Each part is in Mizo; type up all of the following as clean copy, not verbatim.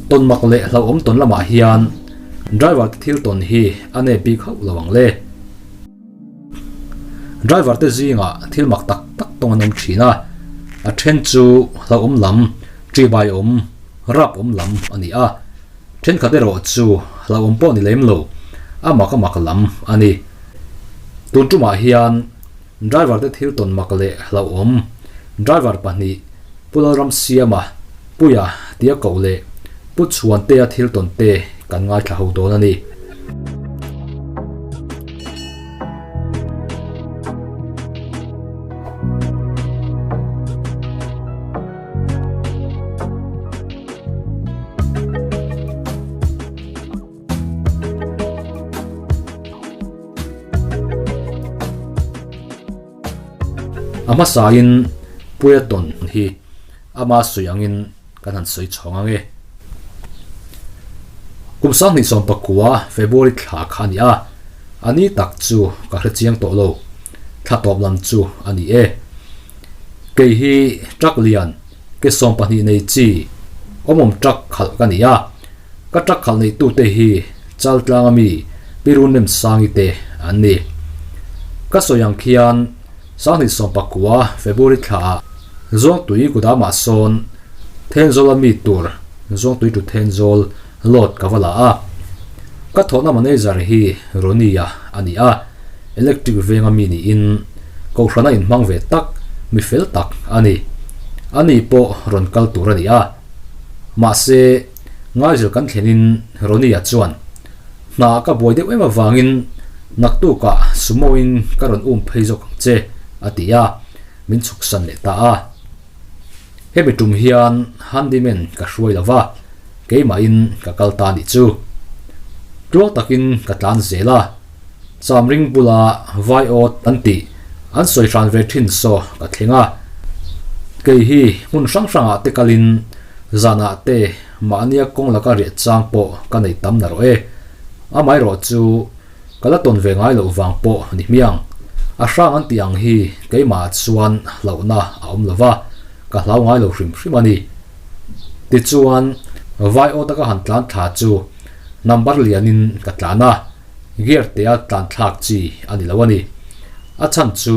Tawn mak leh hlauhawm tawn lamah hian driver te thil tawn hi a nep bik hauh lo ang le. Driver te zingah thil mak tak tak tawng an awm thin a, a then chu hlauhawm lam, ṭihbai awm, rap awm lam a ni a, thenkhat erawh chu hlauhawm pawh ni lem lo, a mak a mak lam a ni. Tun ṭumah hian driver te thil tawn mak leh hlauhawm, driver pahnih Pu Lalramsiama, Puia tia koh leh Pu Chhuantea thil tawn te kan ngaithla ho dawn a ni. A hmasain Puia tawn hi ama sawi angin kan han sawi chhawng ang e. Kum 2019 February thla kha a ni a, a ni tak chu ka hre chiang tawh lo, thla tawp lam chu a ni e. Kei hi truck lian ke 12 nei chi awmawm truck khalh ka ni a, Ka truck khalh neihtute hi Chaltlanga mi Pi Runremsangi te an ni. Ka sawi ang khian 2019 February thlaah Zawngtui kudamah sawn Thenzawla mi tur Zawngtui to Thenzawl load ka va la a. Ka thawhna manager hi Ronnie-a a ni a, electric venga mi niin Kohhrana inhmang ve tak mi fel tak a ni. Ani pawh rawn kal tur a ni a. Mahse, Ngaizil kan thlenin Ronnie-a chuan, Hna ka buai deuh em avangin naktukah sumo-in ka rawn um phei zawk ang che, a ti a, min chhuksan leh ta a. Hemi tum hian handyman ka hruai lo va, keimahin ka kal ta nih chu. Tluang takin ka tlan zel a, Chamring bula vai awt an tih an sawi hran ve thin saw ka thleng a. Kei hi hmun hrang hrangah te kalin zanah te mahnia kawng laka riah chang pawh ka nei tam na rawh e. Amaherawh chu ka la tawn ve ngai loh vang pawh ni hmiang. A hrang an tih ang hi keimah chuan hlauhna a awm lo va, ka hlau ngai lo hrim hrim a ni. Tichuan vai awt a ka han tlan thla chu number lianin ka tlan a. Gear tea tlan thlak chi a ni lo a ni. A chhan chu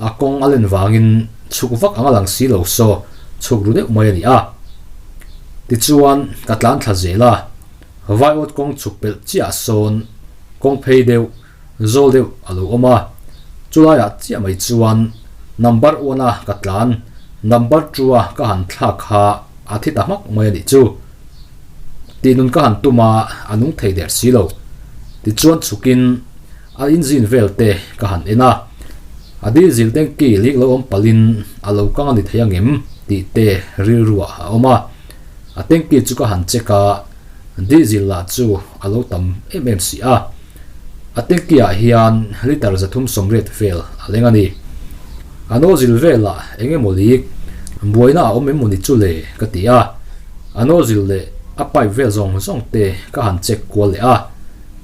a kawng a len vangin chhuk vak ang a lang si lo saw chhuk ru deuh mai a ni a. Tichuan ka tlan thla zel a, vaiawt kawng chhuk pelh chiah sawn kawng phei deuh, zawl deuh a lo awm a. Chulaiah chiah mai chuan number one a ka tlan, number two a ka han thlak kha a thi ta hmak mai a nih chu. Tih nun ka han tum a, a nung thei der si lo. Tichuan chhukin a inzin vel te ka han en a, a diesel tanky lik lo awm palhin a lo kang a ni thei angem tih te rilruah a awm a. A tanky chu ka han check a, diesel lah chu a lo tam em em si a. A tanky ah hian litre 380 vel a leng a ni. A nozzle velah eng emaw lik buaina a awm em mawni chu le ka ti a, a nozzle leh a pipe vel zawng zawng te ka han check kual leh a,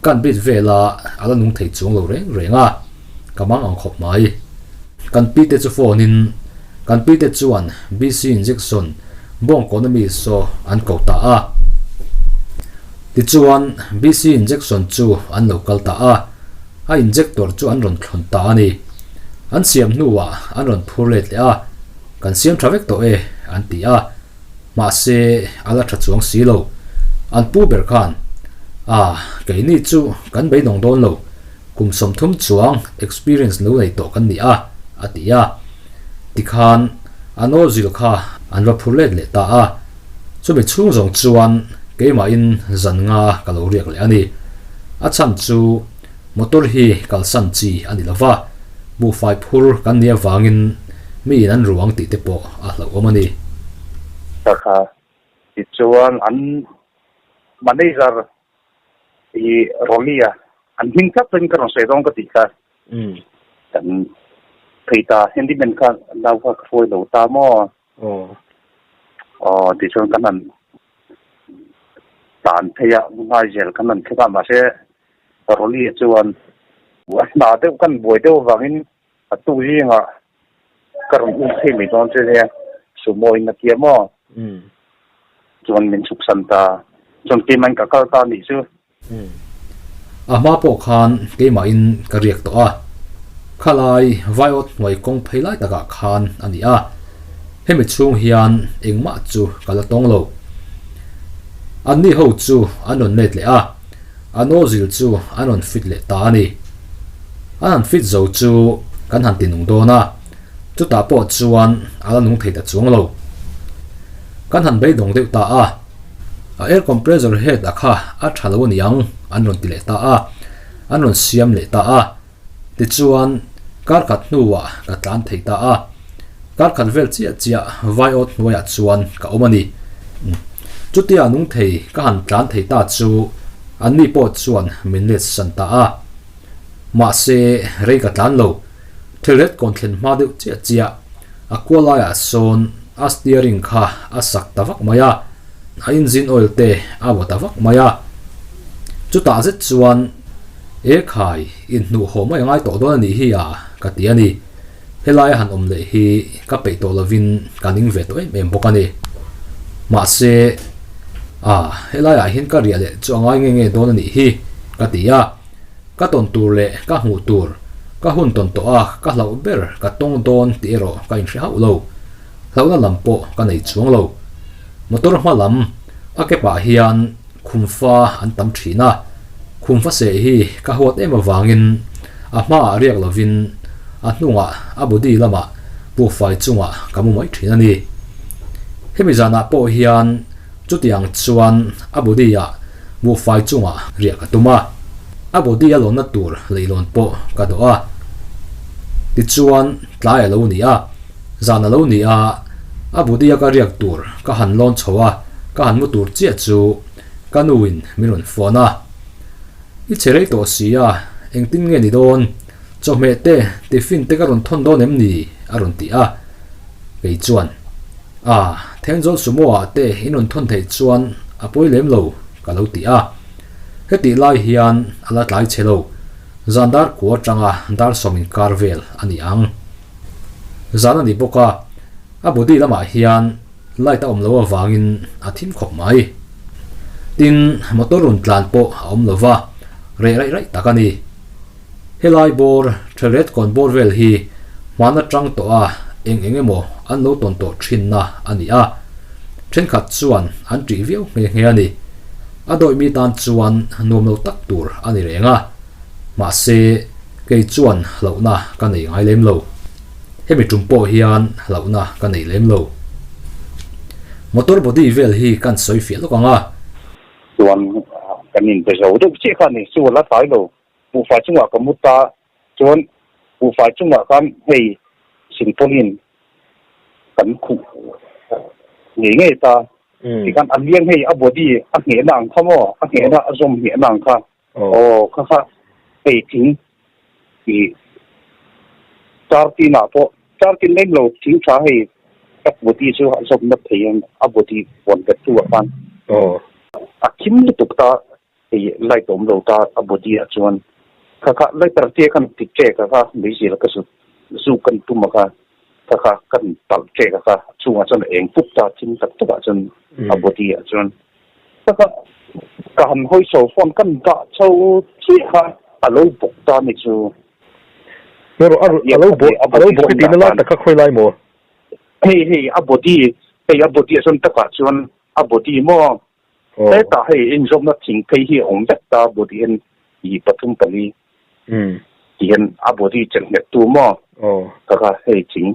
kan bit vela a la nung thei chuang lo reng reng a, ka mang ang khawp mai. Kan pi te chu phone in kan pi te chuan BC injection bawngkawna mi saw an ko ta a. Tichuan BC injection chu an lo kal ta a. A injector chu an rawn thlawn ta a ni. An siam hnuah an rawn phur let leh a, Kan siam tha vek tawh e, an ti a. Mahse, a la tha chuang si lo. An pu ber khan, A, keini chu kan beidawng dawn lo, kum 30 chuang experience lo nei tawh kan ni a, a ti a. Tikhan, a nozzle kha an va phur let leh ta a. Chumi chhung zawng chuan keimahin zan nga ka lo riak leh a ni. A chhan chu motor hi kalsan chi a ni lova, buhfai phur kan nih avangin miin an ruang tih te pawh a hlauhawm a ni. Takha tichuan an manager i Rolly-a an hming tlat chuan ka rawn sawi dawn ka tih kha. Kan phei ta handyman kha nau kha ka hruai lo ta maw? Aw. Aw tichuan kan han tan phei a ngai zel kan han thleng a mahse Rolly-a chuan a hna deuh kan buai deuh avangin a tuk zingah ka rawn um phei mai dawn che nia sumo in a tia maw? Chuan min chhuk san ta. Chuan keimahin ka kal ta nih chu. A hma pawh khan keimahin ka riak tawh a, khalai vaiawt hnuai kawng phei lai takah khan a ni a, hemi chhung hian engmah chu ka la tawng lo. Anni ho chu an rawn let leh a, a nozzle chu an rawn fit leh ta a ni. An han fit zo chu kan han ti nung dawn a, chutah pawh chuan a la nung thei ta chuang lo. Kan han beidawng deuh ta a. A air compressor head a kha a tha lo a niang an rawn ti leh ta a, an rawn siam leh ta a. Tichuan, kar khat hnuah ka tlan thei ta a. Kar khat vel chiah chiah vaiawt hnuaiah chuan ka awm a ni. Chutia nung thei ka han tlan thei ta chu anni pawh chuan min let san ta a. Mahse, rei ka tlan lo. Thilret kawn thlen hma deuh chiah chiah a kua laiah sawn a steering kha a sak ta vak mai a, a engine oil te a vaw ta vak mai a. Chutah zet chuan, E khai, inhnuh haw mai a ngai tawh dawn a nih hi a, ka ti a ni. Helai a han awm leh hi ka peih tawh lovin ka ning ve tawh em em bawk a ni. Mahse, a, helaiah hian ka riah leh chu a ngai nge nge dawn a nih hi, ka ti a. Ka tawn tur leh ka hmuh tur, ka hun tawn tawh a, ka hlauh ber ka tawng dawn tih erawh ka inhre hauh lo. Hlauhna lam pawh ka nei chuang lo. Motor hma lam a ke pah hian khumfa an tam thin a, khumfa seh hi ka huat em avangin a hmaah riak lovin a hnungah a body lamah buhfai chungah ka mu mai thin a ni. Hemi zanah pawh hian Chutiang chuan a body-ah buhfai chungah riah ka tum a, a body a lawnna tur leilawn pawh ka dawh a. Tichuan tlai a lo ni a, zan a lo ni a, a body-a ka riak tur ka han lawn chho a, ka han mu tur chiah chu ka nuin min rawn phone a. I che rei tawh si a, engtin nge ni dawn? Chawhmeh te, tiffin te ka rawn thawn dawn em ni? a rawn ti a. Kei chuan. A, Thenzawl Sumo ah te in rawn thawn theih chuan a pawi lem lo, ka lo ti a. Hetih lai hian a la tlai chhe lo, zan dar kua atanga dar sawm inkar vel a ni ang. Zan a ni bawk a, a body lamah hian light a awm lo avangin a thim khawp mai. Tin, motor rawn tlan pawh a awm lo va, reh raih raih tak a ni. Helai bawr, Thelret kawn bawr vel hi hman atang tawh a eng eng emaw an lo tawn tawh thinna a ni a, thenkhat chuan an ṭih viau nghe nghe a ni. A dawih mi tan chuan nuam lo tak tur a ni reng a, mahse kei chuan hlauhna ka nei ngai lem lo. Hemi tum pawh hian hlauhna ka nei lem lo. Motor body vel hi kan sawi fiah lawk ang a. Chuan kan inbe zo deuh chiah kha a ni, chu a la tlai lo. Buhfai chungah ka mu ta chuan buhfai chungah khan hei silpawlin kan khuh ngei ngei ta. Tikhan a liang hei a body a nghehna ang kha maw a nghehna a zawm nghehna ang kha aw kha kha hei thing ih char tinah pawh char tin lem lo thing tha hei tak body chu a zawmna thei ang a body puan bet tu ah khan a thim lutuk ta. Hei light awm lo ta a body ah chuan kha kha lighter te khan ti ṭek a kha meizial ka zut zuk kan tum a kha kha kha kan talh ṭek a kha a chhungah chuan a eng pup ta thim tak tak ah chuan a body ah chuan kha kha ka han hawi chho phone kan dah chho chiah kha a lo bawk ta ni chu. A lo bawk a lo bawk i tihna lai tak kha khawi lai maw? Hei hei a body hei a body ah chuan takah chuan a body maw Hetah hei inzawmna thing phei hi a awm vek ta a body hian i pathum pali ti hian a body chelh nghet tu maw ka kha hei thing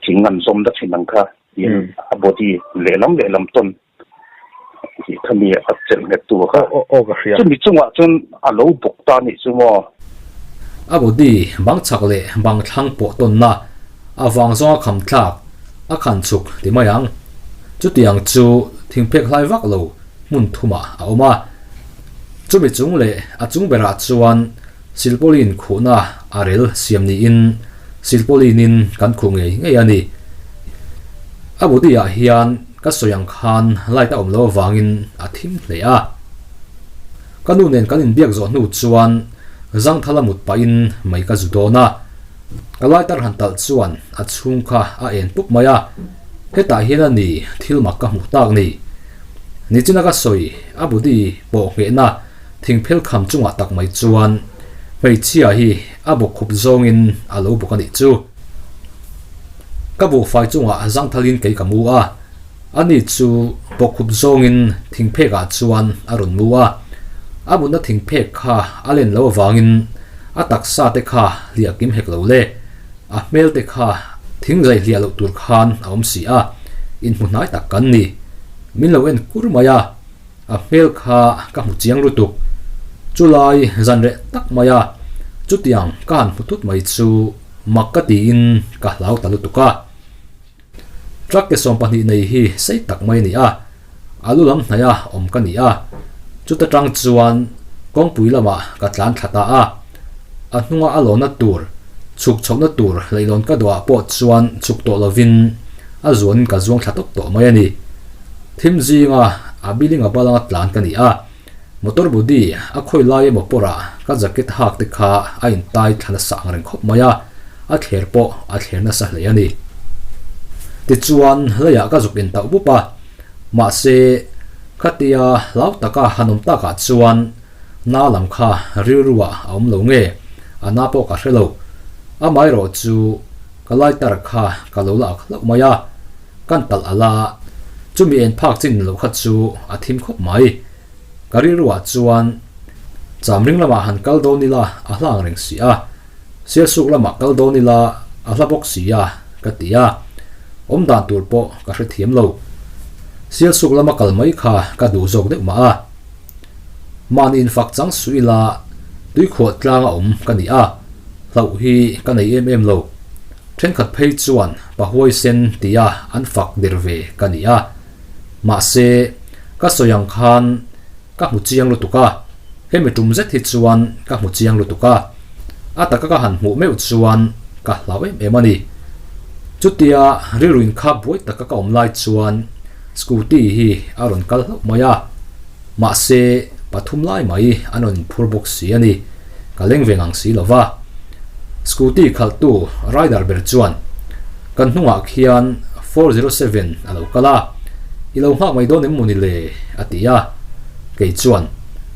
thing an zawm na thin ang kha ti hian a body lehlam lehlam tawn tih kha mi a chelh nghet tu kha chumi chungah chuan a lo bawk ta nih chu maw. A body bang chak leh bang thlang pawh tawnna a vang zawnga kham thlak a khan chhuk ti mai ang. Chutiang chu thingphek hlai vak lo hmun thumah a awm a. Chumi chung leh a chung berah chuan silpauline khuhna a rel siam niin silpauline-in kan khuh ngei ngei a ni. A body-ah hian ka sawi ang khan light a awm lo avangin a thim hle a. Ka nu nen kan inbiak zawh hnu chuan zangthala mut pahin mei ka zu dawn a. Ka lighter han talh chuan a chhung kha a en pup mai a, hetah hian a ni thil mak ka hmuh tak ni. Nichina ka sawi a body pawh nghehna thingphel kham chungah tak mai chuan hmeichhia hi a bawk khup zawngin a lo bawk a nih chu. Ka buhfai chungah zangthalin kei ka mu a, ani chu bawk khup zawngin thingphekah chuan a rawn mu a. A mutna thingphek kha a len lo avangin a taksa te kha hliah kim hek lo le. A hmel te kha thing zai hliah loh tur khan a awm si a, inhmu hnai tak kan ni. Min lo en kur mai a, a hmel kha ka hmu chiang lutuk. Chulai zan reh tak mai a, chutiang ka han hmu thut mai chu mak ka tiin ka hlau ta lutuk a. Truck ke 12 nei hi sei tak mai a ni a, a lu lam hnaih a awm ka ni a, chuta tang chuan kawngpui lamah ka tlan thla ta a, a hnunga a lawnna tur chhuk chhohna tur leihlawn ka dawhah pawh chuan chhuk tawh lovin a zuanin ka zuang thla tawp tawh mai a ni. Thim zinga a building a balanga tlan ka ni a, Motor body a khawi lai emaw pawrah ka jacket hak te kha a intai thla nasa ang reng khawp mai a, a thler pawh a thler nasa hle a ni. Tichuan leiah ka zuk intauh bup a, mahse khatia hlau taka han awm takah chuan na lam kha rilruah a awm lo nge a na pawh ka hre lo. Amaherawh chu ka lighter kha ka lo la ak hlauh mai a. Kan talh a la, chumi en phak chin loh kha chu a thim khawp mai. Ka rilruah chuan cham ring lamah han kal dawn ila a hla ang reng si a, Sialsuk lamah kal dawn ila a hla bawk si a, ka ti a. Awm dan tur pawh ka hrethiam lo. Sialsuk lama kal mai kha ka duh zawk deuh mah a. Mahni infak chang suh ila tuikhuah tlanga awm ka ni a, hlauh hi ka nei em em lo. Thenkhat phei chuan pa huaisen tia an fak der ve ka ni a, mahse ka sawi ang khan ka hmu chiang lutuk a, hemi tum zet hi chuan ka hmu chiang lutuk a, a taka ka han hmuh meuh chuan ka hlau em em a ni. Chutia rilru inkhap buai taka ka awm lai chuan scooty hi a rawn kal hlauh mai a, mahse pathum lai mai an rawn inphur bawk si a ni. Ka leng ve ngang si lo va. Scooty khalhtu rider ber chuan kan hnungah khian 407 a lo kal a, I lo nghak mai dawn em maw ni le? a ti a. Kei chuan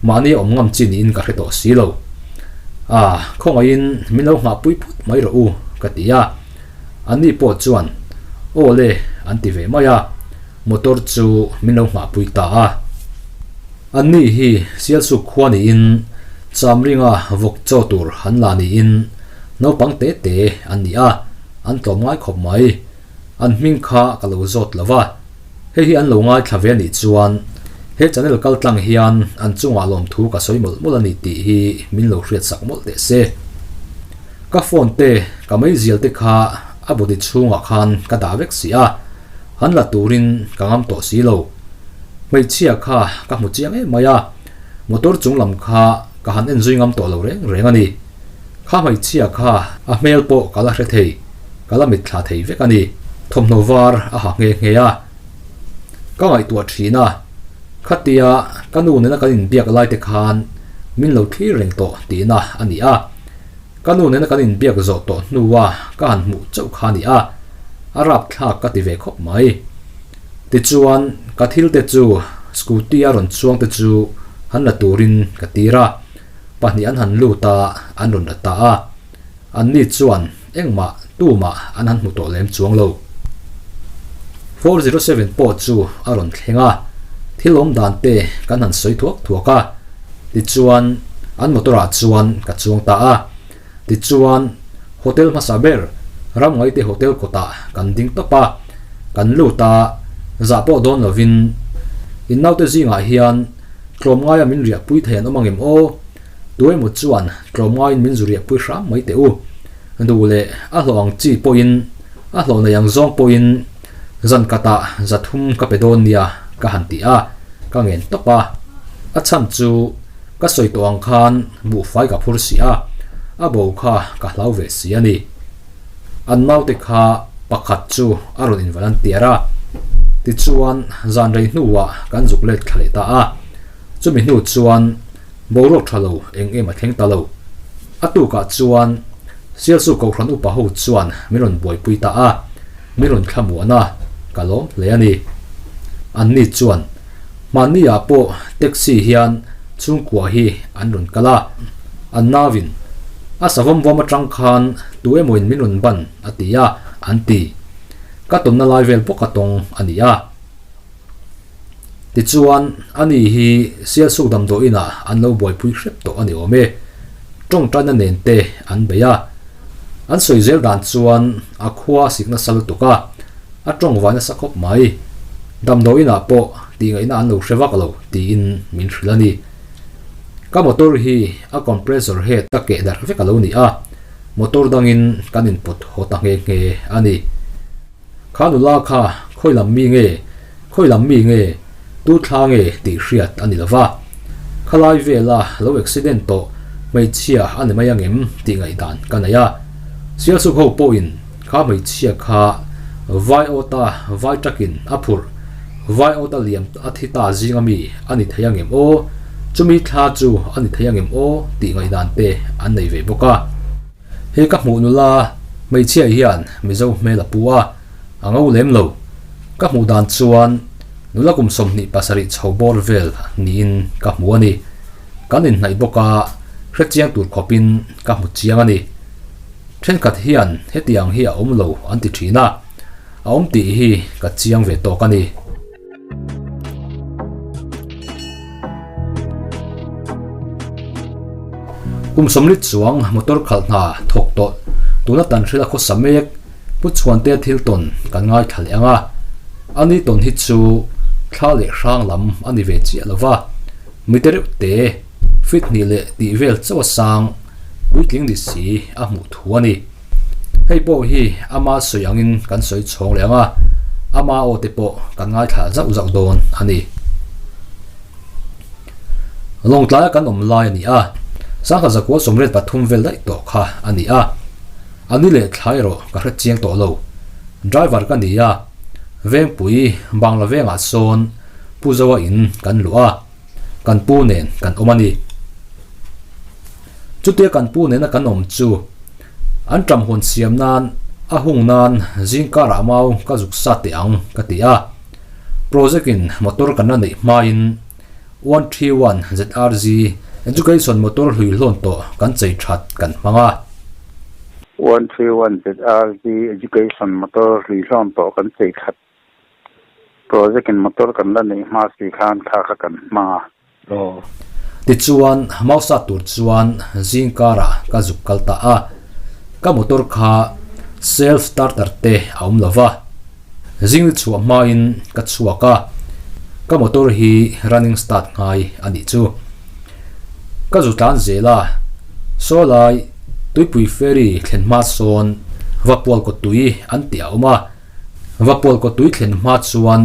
mahni awm ngam chi niin ka hre tawh si lo. A, khawngaihin min lo nghahpui phut mai rawh u, ka ti a. Anni pawh chuan Aw le an ti ve mai a, motor chu min lo nghahpui ta a. Anni hi Sialsuk khua niin Chamringa vawk chaw tur han la niin naupang te te an ni a, an tlawm ngai khawp mai. An hming kha ka lo zawt lo va, hei hi an lo ngaithla ve anih chuan he channel kal tlang hian an chungah lawmthu ka sawi mawlh mawlh a ni tih hi min lo hriatsak mawlh teh se. Ka phone te, ka meizial te kha a body chhungah khan ka dah vek si a, han la turin ka ngam tawh si lo. Hmeichhia kha ka hmu chiang em mai a, motor chung lam kha ka han en zui ngam tawh lo reng reng a ni. Kha hmeichhia kha a hmel pawh ka la hre thei, ka la mitthla thei vek a ni. Thawmhnaw var a ha nghe nghe a, ka ngaihtuah thin a, khatia ka nu nena kan inbiak lai te khan min lo thlir reng tawh tihna a ni a. Ka nu nena kan inbiak zawh tawh hnua ka han hmuh chauh kha a ni a, a rapthlak ka ti ve khawp mai. Tichuan, ka thil te chu scooty a rawn chuang te chu han la turin ka tir a, pahnih an han lut a, an rawn la ta a. Anni chuan engmah tumah an han hmu tawh lem chuang lo. 407 pawh chu a rawn thleng a, thil awm dan te kan han sawi thuak thuak a. Tichuan, an motor ah chuan ka chuang ta a. Tichuan, hotel hmasa ber, Ramngaite Hotel kawtah kan ding tawp a. Kan lut a, zah pawh dawn lovin, In naute zingah hian tlawmngaia min riahpui thei an awm angem aw? Tuemaw chuan tlawmngaiin min zu riahpui hram mai teh u. Duh leh a hlawh ang chi pawhin, a hlawh nei ang zawng pawhin zan katah 300 ka pe dawn nia ka han ti a, ka ngen tawp a. A chhan chu ka sawi tawh ang khan buhfai ka phur si a, a bo kha ka hlau ve si a ni. An naute kha pakhat chu a rawn involunteer a, tichuan zan rei hnuah kan zuk let thla leh ta a. Chumi hnu chuan boruak tha lo eng em a thleng ta lo. A tukah chuan Sialsu Kohhran upa ho chuan min rawn buaipui ta a, min rawn thlamuan a, ka lawm hle a ni. Anni chuan. Mahni ah pawh taxi hian chhungkua hi an rawn kal a, an nauin a savawm vawm atang khan tu emawin min rawn ban a ti a, an ti. Ka tawnna lai vel bawk a tawng a ni a. Tichuan, ani hi Sialsuk damdawi inah an lo buaipui hrep tawh a ni awm e. Tawngtaina nen te an bei a. An sawi zel dan chuan a khua a sik nasa lutuk a, a tawngvai nasa khawp mai. Damdawi inah pawh tihngaihna an lo hre vak lo tiin min hrilh a ni. Ka motor hi a compressor head ka keh darh vek a lo ni a, motor dangin kan inpawt haw ta nghe nghe a ni. Kha nula kha khawi lam mi nge, khawi lam mi nge, tu thla nge tih hriat a ni lova. Khalai vela lo accident tawh hmeichhia a ni mai angem tih ngaihdan ka nei a. Sialsuk ho pawhin kha hmeichhia kha vai awta vai takin a phurh, vai awta liam a thi ta zinga mi a ni thei angem aw, chumi thla chu a ni thei angem aw tih ngaihdan te an nei ve bawk a. He ka hmuh nula hmeichhia hian Mizo hmel a pu a, a ngo lem lo. Ka hmuh dan chuan nula kum 27 chho bawr vel niin ka hmu a ni. Kan inhnaih bawk a, hrechiang tur khawpin ka hmu chiang a ni. Thenkhat hian hetiang hi a awm lo an ti thin a, a awm tih hi ka chiang ve tawk a ni. Kum sawmli chuang motor khalh hna thawk tawh tuna tan hrila khawsa mek Pu Chhuantea thil tawn kan ngaithla leh ang a, ani tawn hi chu thla leh hrang lam a ni ve chiah lo va, mite reuh te fit hnih leh tih vel chauh a sang puitling ni si a hmuh thu a ni. Hei pawh hi ama sawi angin kan sawi chhawng leh ang a, ama aw te pawh kan ngaithla zauh zauh dawn a ni. Lawngtlaia kan awm lai a ni a, sangha zakua 83 vel daih tawh kha a ni a. A ni leh thla erawh ka hre chiang tawh lo. Driver ka ni a, Vengpui Bangla vengah sawn Pu Zoa in kan luh a, kan pu nen kan awm a ni. Chutia kan pu nena kan awm chu an ṭam hawn siam nan a hung nan zingkarah mau ka zuk sa teh ang ka ti a. Project in motor kan la neih hmain 131 ZRG Education motor hlui hlawn tawh kan chei that kan hmang a. 131 ZRG Education motor hlui hlawn tawh kan chei that Project in motor kan la neih hma si khan thla kha kan hmang a. Aw. Tichuan Mausa tur chuan zing karah ka zuk kal ta a, ka motor kha self starter te a awm lo va, zing ni chhuah hmain ka chhuak a, ka motor hi running start ngai a nih chu. Ka zu tlan zel a, saw lai tuipui ferry thlen hma sawn Vapual kaw tui an tih a awm a, Vapual kaw tui thlen hma chuan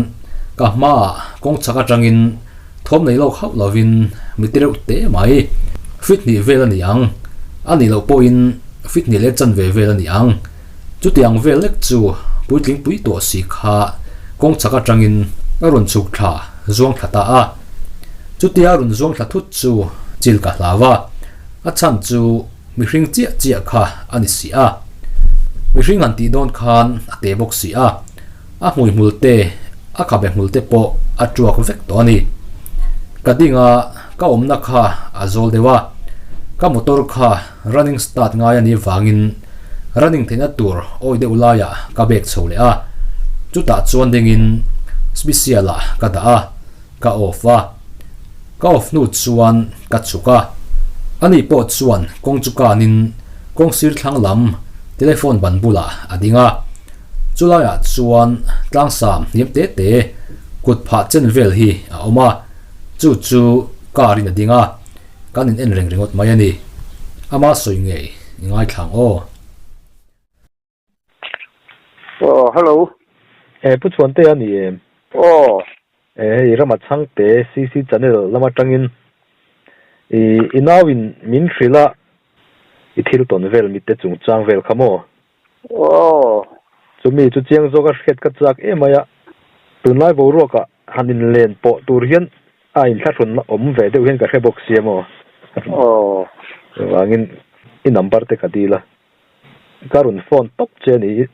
ka hmaah kawng chhak atangin thawm nei lawk hauh lovin mi ti reuh teh mai. Fit hnih vel a ni ang, a nih loh pawhin fit hnih leh chanve vel a ni ang. Chutiang vel lek chu puitling pui tawh si kha kawng chhak atangin a rawn chhuk thla zuang thla ta a. Chutia rawn zuang thla thut chu chil ka hlau a, a chhan chu Mihring chiah chiah kha a ni si a. Mihring han tih dawn khan a te bawk si a, a hmui hmul te, a khabe hmul te pawh a tuak vek tawh a ni. Ka ding a, ka awmna kha a zawl deuh a, ka motor kha running start ngai a nih vangin running theihna tur awi deuh laiah ka bek chho leh a, chutah chuan dingin special ah ka dah a. Ka off a, ka off hnu chuan ka chhuk a, ani pawh chuan kawng chu kanin kawng sir thlang lam telephone ban bulah a ding a, chulaiah chuan tlangsam hniam te te kut phah chen vel hi a awm a, chu chu car in a ding a, kan in en reng ringawt mai a ni. Ama sawi ngei i ngaithlang aw. Aw, hello. Eh, Pu Chhuantea a ni em? Aw. Eh, hei Rama Chhangte CC channel lam atangin i i nauin min hrilh a, i thil tawn vel mitte chungchang vel kha maw? Aw. Chumi chu chiang zawk a hriat ka chak em mai a, tunlai boruakah han inlen pawh tur hian a inthlahrun awm ve deuh hian ka hre bawk sia maw? Aw. Chuvangin i number te ka dil a. Ka rawn phone tawp che a ni.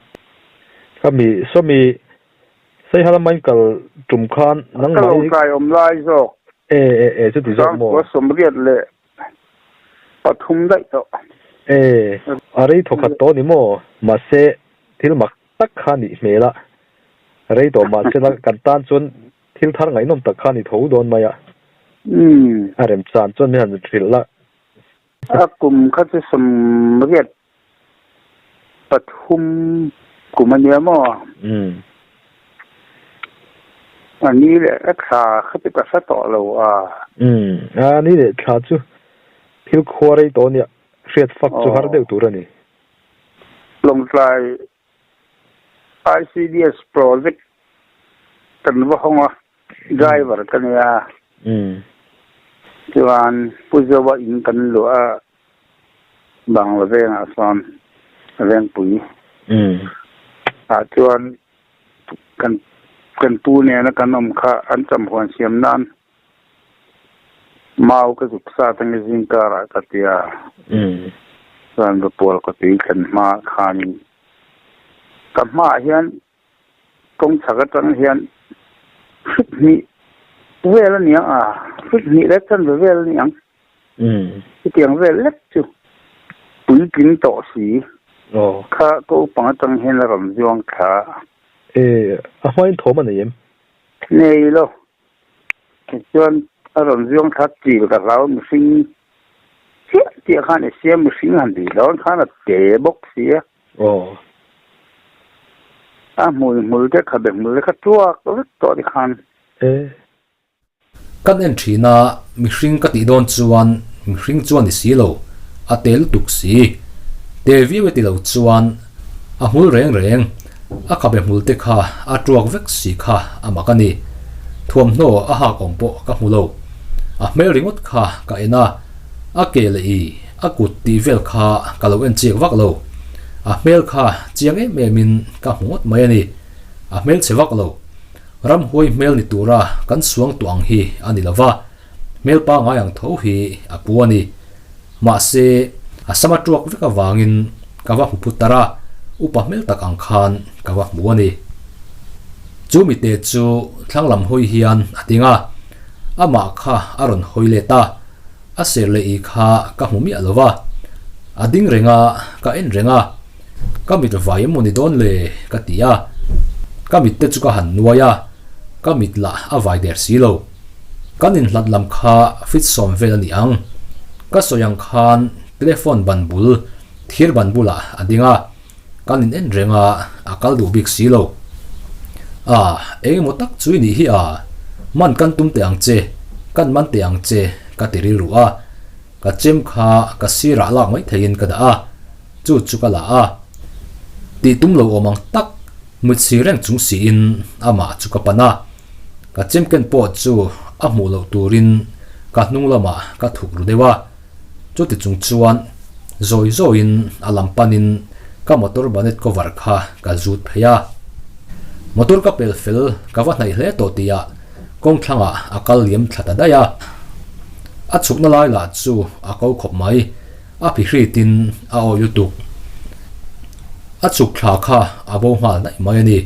Ka mi sawmi Saiha lama in kal tum khan nangmah i. Ka Lawngtlai awm lai zawk. E e e chuti zawk maw? Sangkua 83 daih tawh. E a rei thawkhat tawh ni maw? Mahse thil mak tak kha nih hmel a, rei tawh mahse la kan tan chuan thil thar ngaihnawm tak kha ni tho dawn mai a. A remchan chuan min han hrilh la. A kum kha chu 83 kum a nia maw? A ni leh a thla kha chu ka hre tawh lo a. A ni leh thla chu thil khua rei tawh a nia, hriat fak chu har deuh tur a ni. Lawngtlai ICDS project kan va hawng a, driver ka nia. Chuan Pu Zoa in kan luah a, Bangla vengah sawn Vengpui ah chuan kan kan pu nena kan awm kha an chamhuan siam nan Mau ka zuk sa atangin zingkarah ka ti a, chuan Vapual ka tui thlen hma khanin ka hmaah hian kawng chhak atang hian hrik hnih vel a ni ang a, hrik hnih leh chanve vel a ni ang. Chutiang vel lek chu puitling tawh si kha ka upang atang hian a rawn zuang thla a. E, a hmain thawm a nei em? Nei lo. Tichuan a rawn zuang thla chil ka hlau mihring chiah chiah khan i siam mihring han tih dawn khan a te bawk si a. Aw. A hmui hmul te khabe hmul te kha tuak vek tawh ti khan. E. Kan en thin a, mihring ka tih dawn chuan mihring chuan ni si lo, a te lutuk si. Te viau e ti lo chuan a hmul reng reng. A khabe hmul te kha a tuak vek si kha a mak a ni. Thuamhnaw a hak awm pawh ka hmu lo. A hmel ringawt kha ka en a, a ke leh i a kut tih vel kha ka lo en chiak vak lo. A hmel kha chiang em em in ka hmu ngawt mai a ni. A hmel chhe vak lo. Ramhuai hmel ni tura kan suang tuah ang hi a ni lo va, hmel pangai ang tho hi a pu a ni. Mahse, a sam a tuak vek avangin ka va hmu phut tar a, upa hmel tak ang khan ka va hmu a ni. Chu mite chu thlang lam hawi hian a ding a, amah kha a rawn hawi let a, a ser leh i kha ka hmu miah lo va, a ding reng a, ka en reng a, ka mit vai emaw ni dawn le ka ti a, ka mit te chu ka han nuai a, ka mit lah a vai der si lo. Kan inhlat lam kha fit sawm vel a ni ang. Ka sawi ang khan telephone ban bul, thir ban bulah a ding a, kan in en reng a, a kal duh bik si lo. A, eng emaw tak chu i nih hi a, man kan tum teh ang che, kan man teh ang che ka ti rilru a, ka chem kha ka sirah lak mai theiin ka dah a, chu chu ka la a. Tih tum lo awm ang tak, mut si reng chung siin amah chu ka pan a. Ka chemken pawh chu a hmuh loh turin ka hnung lamah ka thuk ru deuh a, chuti chung chuan zawi zawiin a lam panin ka motor bonnet cover kha ka zut phei a. Motor ka pel fel ka va hnaih hle tawh tihah kawng thlangah a kal liam thla ta daih a. A chhukna lai lah chu a ko khawp mai, a phihritin a awi lutuk. A chhuk thla kha a bo nghal naih mai a ni.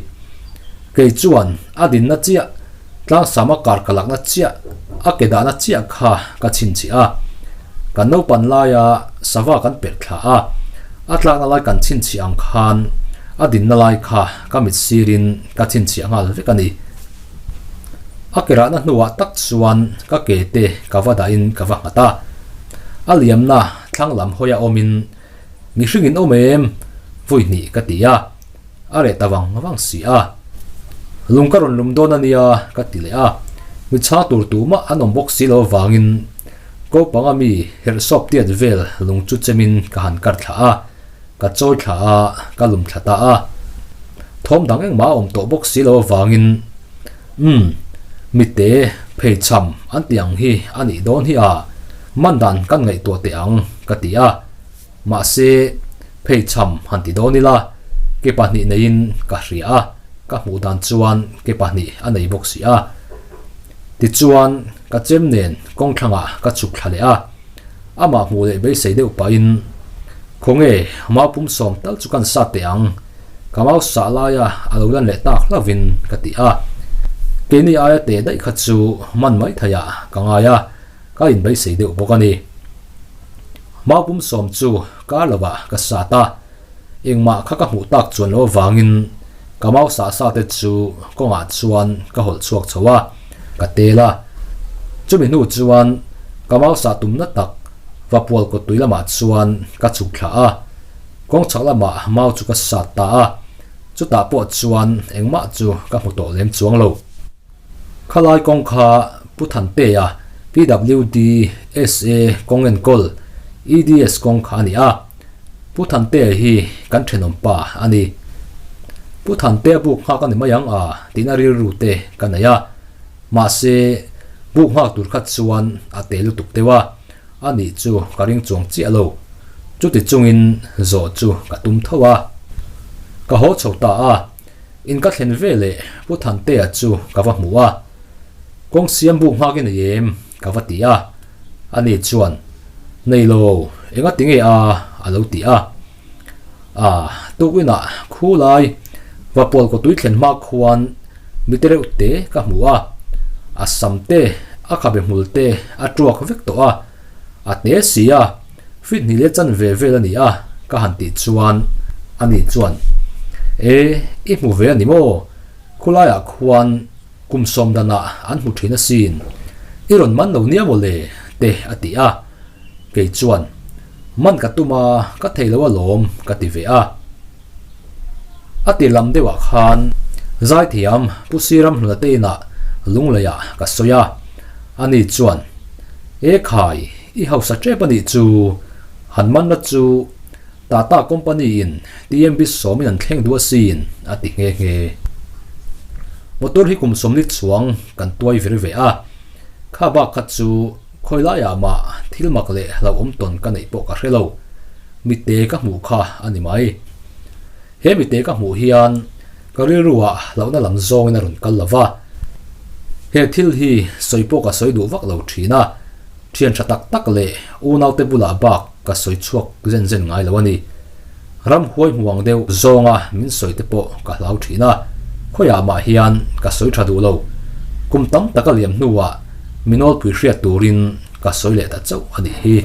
Kei chuan a dinna chiah, tlangsama kar ka lakna chiah, a ke dahna chiah kha ka chhinchhiah a. Kan naupan laia sava kan perh thla a, a tlakna lai kan chhinchhiah ang khan a dinna lai kha ka mit sirin ka chhinchhiah nghal vek a ni. A ke rahna hnuah tak chuan ka ke te ka va dahin ka va nghat a. A liamna thlang lam hawia awmin mihring in awm em? Vawi hnih ka ti a. A reh ta vang vang si a. Lung ka rawn lum dawn a nia ka ti leh a, mi chhang tur tumah an awm bawk si lo avangin ko panga mi herh sawp tiat vel lung chu chemin ka han kar thla a, ka chawi thla a, ka lum thla ta a. Thawm dang engmah a awm tawh bawk si lo avangin umm mite pheichham an tih ang hi a nih dawn hi a, man dan kan ngaihtuah teh ang ka ti a. Mahse, pheichham han ti dawn ila, ke pahnih neiin ka hria a, ka hmuh dan chuan ke pahnih a nei bawk si a. Tichuan, ka chem nen kawng thlangah ka chhuk thla leh a, amah hmuh leh beisei deuh pahin, Khawnge, mau pum sawm tal chu kan sat teh ang? Ka mau sah laia a lo lan leh tak hlauhin ka ti a. Keini aia teh daih kha chu man mai theiah ka ngai a, ka inbeisei deuh bawk a ni. Mau pum sawm chu kar lovah ka sat a, engmah kha ka hmuh tak chuan loh avangin ka mau sah sa te chu kawngah chuan ka hawlh chhuak chho a, ka tel a. Chumi hnu chuan ka mau sah tumna tak Vapual kawttui lamah chuan ka chhuk thla a. Kawng chhak lamah mau chu ka sat ta a, chutah pawh chuan engmah chu ka hmu tawh lem chuang lo. Khalai kawng kha Pu Thantea, PWD, SA kawng enkawl, EDS kawng kha a ni a. Pu Thantea hi kan thenawm pa a ni. Pu Thantea buk nghak a ni mai ang a tihna rilru te ka nei a, mahse buk nghak tur kha chuan a te lutuk deuh a. A nih chu ka ring chuang chiah lo. Chuti chungin zawh chu ka tum tho a. Ka haw chho ta a, in ka thlen ve leh Pu Thantea chu ka va hmu a. Kawng siam buk nghak i nei em? ka va ti a. Ani chuan, Nei lo, enga ti nge a? a lo ti a. A, tukinah khulai Vapual kawtui thlen hma khuan mi te reuh te ka hmu a, a sam te, a khabe hmul te a tuak vek tawh a, a te si a, feet hnih leh chan ve vel a ni a, ka han tih chuan ani chuan, E, i hmu ve a ni maw? Khulaiah khuan kum sawm danah an hmu thin asin, i rawn man lo nia maw le? te a ti a, kei chuan, Man ka tum a, ka thei lo alawm, ka ti ve a. A ti lam deuhah khan Zaithiam Pu Siram Hluna te inah Lungleiah ka sawi a, ani chuan, E khai, i hausa tep a nih chu, han manna chu Tata company in TMB sawmin an thleng duh asin, a ti nghe nghe. Motor hi kum sawmli chuang kan tuai vir ve a, kha bak kha chu khawi laiah mah thil mak leh hlauhawm tawn ka neih pawh ka hre lo. Mite ka hmuh kha a ni mai. He mite ka hmuh hian ka rilruah hlauhna lam zawngin a rawn kal lo va. He thil hi sawi pawh ka sawi duh vak lo thin a, thian tha tak tak leh unaute bulah bak ka sawi chhuak zen zen ngai lo a ni. Ramhuai hmuang deuh zawnga min sawi te pawh ka hlau thin a, khawiah mah hian ka sawi tha duh lo. Kum tam tak a liam hnuah mi nawlpui hriat turin ka sawi leh ta chauh a nih hi.